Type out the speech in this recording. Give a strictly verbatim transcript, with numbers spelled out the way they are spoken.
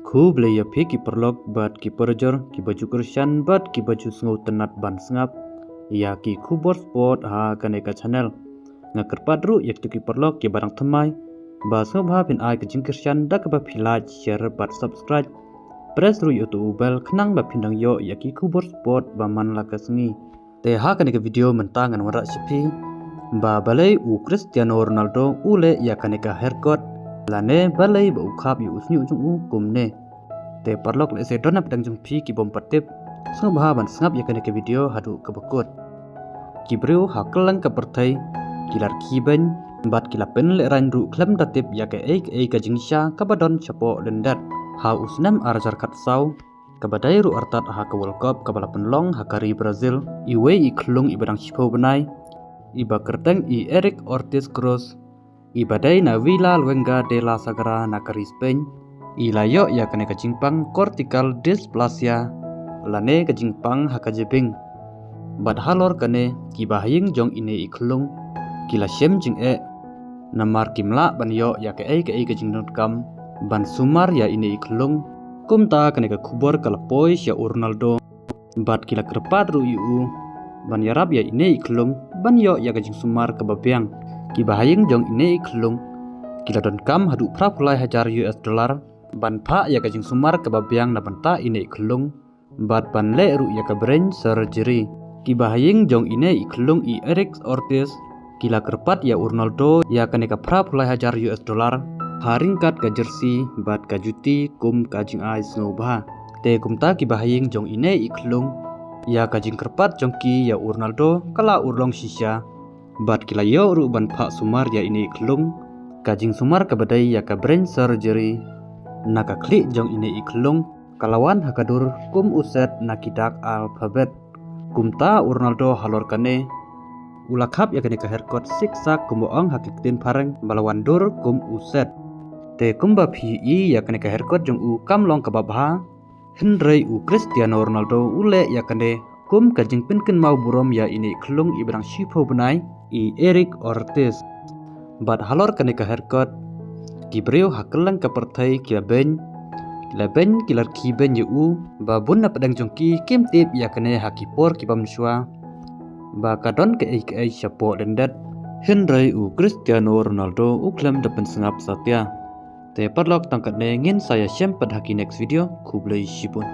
Khublei ïa phi ki paralok bad ki parajor, ki ba ju kyrshan bad ki ba ju sngewtynnad ban sngap ïa ki khubor sport ha kane ka channel. Nga kyrpad ruh ïa kito ki paralok ki ba dang thymmai ba sngewbha phin ai ka jingkyrshan da kaba phi like, share bad subscribe. Press ruh ïa uto u bell khnang ba phin dang ïoh ïa ki khubor sport ba man la ka sngi. Te ha kane ka video mynta ngan wanrah sha phi ba balei u Cristiano Ronaldo u leh ïa kane ka haircut, lane balei ba u khap ïa u shñiuh jong u kumne. Te paralok, lehse don napdeng jong phi ki bym pat tip, sngewbha ban sngap ïa kane ka video haduh kaba kut. Ki briew ha kylleng ka pyrthei ki la rkhie beiñ bad ki la pynlehraiñ ruh khlem da tip ïa kaei kaei ka jingshisha kaba don shapoh lyndet. Ha u snem ar hajar khatsaw, kaba dei ruh artat ha ka World Cup kaba la pynlong ha ka ri Brazil, iwei i khyllung i ba dang shiphew bnai, i ba kyrteng i Eric Ortiz Cruz, i ba dei na Villaluenga de la Sagra na ka ri Spain, i la ïoh ïa kane ka jingpang cortical dysplasia, lane ka jingpang ha ka jabieng. Bad halor kane, ki bahaïing jong ine i khyllung ki la shem jingeh, namar kim lah ban ïoh ïa kaei kaei ka jingdonkam ban sumar ïa ine i khyllung. Kumta kane ka khubor ka la poi sha u Ronaldo bad ki la kyrpad ruh ïa u ban ïarap ïa ine i khyllung ban ïoh ïa ka jingsumar kaba biang. Ki bahaïing jong ine i khyllung ki la donkam haduh phra phew lai hajar U S dollar ban phah ïa ka jingsumar kaba biang na bynta ine i khyllung bad ban leh ruh ïa ka brain surgery. Ki bahaïing jong ine i khyllung i Eric Ortiz ki la kyrpad ïa u Ronaldo ïa kane ka phra phew lai hajar U S dollar ha ryngkat ka jersey bad ka juti kum ka jingai sngewbha. Te kumta ki bahaïing jong ine i khyllung, ïa ka jingkyrpad jong ki ïa u Ronaldo ka la urlong shisha bad ki la ïoh ruh ban phah sumar ïa ine i khyllung ka jingsumar kaba dei ïa ka brain surgery na ka khlieh jong ine i khyllung. Ka la wan ha ka dur kum u Z na ki dak alphabet. Kumta u Ronaldo halor kane u la khap ïa kane ka haircut siksak kumba ong ha ki ktien phareng ba la wan dur kum u Z. Te kumba phi ïohi ïa kane ka haircut jong u kam long kaba bha, hynrei u Cristiano Ronaldo u leh ïa kane kum ka jingpynkynmaw burom ïa ine i khyllung i ba dang shiphew bnai, i Eric Ortiz. Bad halor kane ka haircut, ki briew ha kylleng ka pyrthei ki la beiñ, ki la beiñ, ki la rkhie beiñ ïa u, ba bun napdeng jong ki kim tip ïa kane ha ki por ki bym shwa ba ka don kaei kaei shapoh lyndet. Hynrei u Cristiano Ronaldo u khlem da pynsngap satia. Te paralok, tang katne, ngin sa ïashem pat ha ki next video. Khublei shibun.